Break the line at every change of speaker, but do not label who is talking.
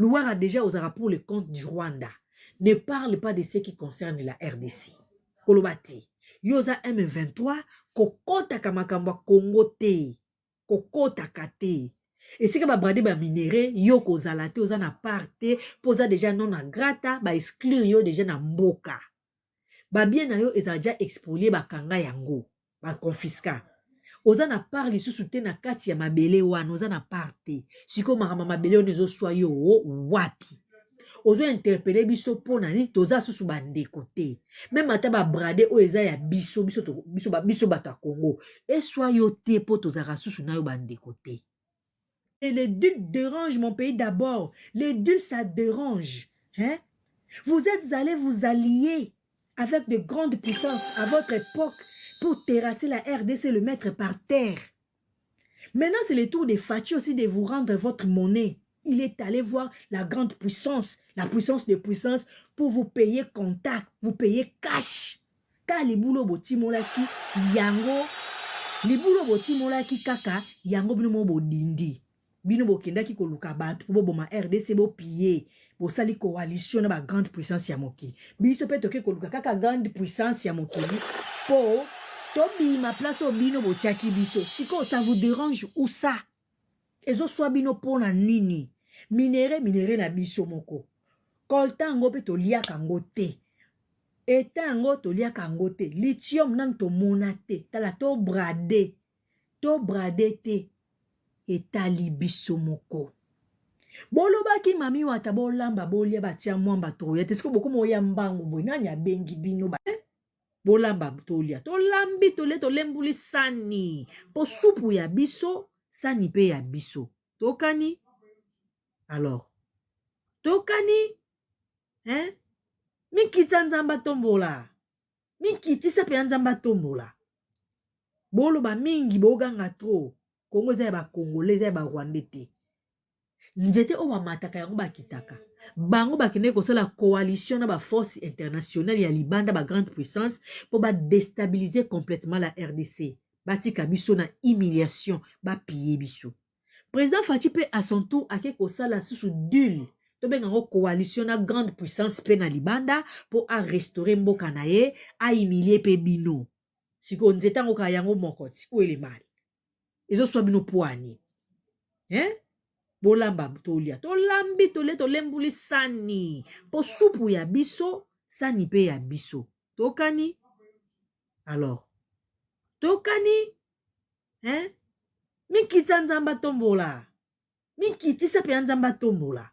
Luwara déjà ozalaka pour le compte du Rwanda. Ne parle pas de ce qui concerne la RDC. Koloba te. Yo oza M23 kokotaka makambo ya Congo te. Kokotaka te. Esika ba brader ba minerais yo kozala te, oza na part te po oza déjà non grata, ba exclure yo déjà na mboka. Ba bien na yo ezala déjà expolier, bakanga yango, ba confisca. Oza na part lisusu te na kati ya mabele wana, oza na part te. Sikoyo makambo ya mabele wana ezoswa yo wapi? Ozo interpeller biso mpo na nini? Toza susu bandeko te. Même ata babrader oyo eza ya biso, biso, biso, biso bato ya Congo, eswa yo te mpo tozalaka susu na yo bandeko te. Et les deals dérangent mon pays d'abord. Les deals, ça dérange. Hein? Vous êtes allés vous allier avec de grandes puissances à votre époque pour terrasser la RDC, le mettre par terre. Maintenant, c'est le tour de Fatshi aussi de vous rendre votre monnaie. Il est allé voir la grande puissance, la puissance de puissance, pour vous payer contact, vous payer cash. Ka libulu botimolaki yango, libulu botimolaki kaka yango, bino mo bodindi. Bino bokendaki koluka bato mpo boboma RDC, bopiller, bosali coalition na bagrande puissance ya mokili. Biso mpe toke koluka kaka grande puissance ya mokili mpo tobima place oyo bino botiaki biso. Sikoyo ça vous dérange ou ça ezoswa bino mpo na nini? Minerais, minerais na biso moko, coltan yango mpe toliaka yango te, eta yango toliaka yango te, lithium nanu tomona te. Tala, tobrader, tobrader te, etali biso moko. Bolobaki mami wata bolamba bolia, batia mwamba, toya te. Sikoyo bokoma oya mbangu boye, nani abengi bino ba? Bolamba tolia, tolambi tolia, tolembuli sani mpo supu ya biso, sani mpe ya biso. Tokani alors, tokani, hein? Mikitisa, Nzambe atombola. Mikitisa mpe ya Nzambe atombola. Boloba mingi, boganga trop. Kongo eza ya Bacongolais, eza ya Barwandais te. Nzete oyo bamataka yango, bakitaka bango. Bakendeki kosala coalition na baforce internationale ya libanda, bagrande puissance, mpo badéstabiliser complètement la RDC, batika biso na humiliation, bapiller biso. Président Fatshi mpe à son tour ake kosala susu deal, tobenga yango coalition, na grande puissance mpe na libanda mpo arestaurer mboka na ye, ahumilier mpe bino. Sikoyo nzete yango kaka yango moko ti oyo elemali ezoswa bino pwani, hein? Bolamba tolia, tolambi tolia, tolembuli sani mpo supu ya biso, sani mpe ya biso. Tokani alors, tokani, hein? Mikitisa, Nzambe atombola. Mikitisa mpe ya Nzambe atombola.